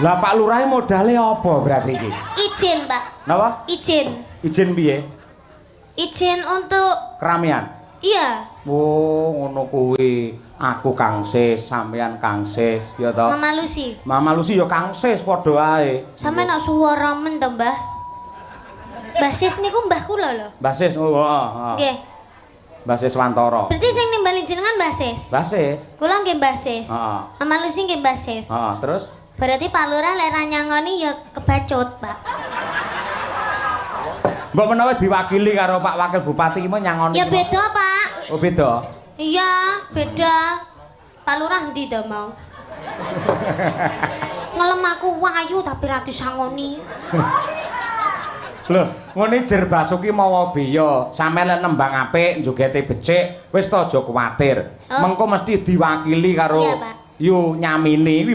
Lah, Pak Lurah modale apa berarti iki? Izin, Pak. Napa? Izin. Izin piye? Izin untuk Keramaian. Iya. Oh, ngono kuwi. Aku Kang Sis, sampean Kang Sis, ya toh? Mama Lucy. Mama Lucy ya Kang Sis, padha ae. Sampeyan nak suara men to, Mbah. Mbah Sis niku mbah kula lho. Mbah Sis, oh, heeh. Nggih. Mbah Sis Wantara. Berarti sing nimbali jenengan Mbah Sis. Mbah Sis. Kula nggih Mbah Sis. Heeh. Mama Lucy nggih Mbah Sis. Heeh, terus? Berarti Pak Lurah lek ra nyangoni ya kebacut, Pak. Mbok menawa wis diwakili karo Pak Wakil Bupati ki mau nyangoni. Ya beda, Pak. Oh, beda. Iya, beda. Pak Lurah ndi to mau? Ngelem aku wayu tapi ra disangoni. Lho, ngene jer Basuki mawa beya, sampeyan lek nembang apik, njogete becik, wis to aja kuwatir. Oh. Mengko mesti diwakili karo Iya, Pak. Yu Nyamini kuwi.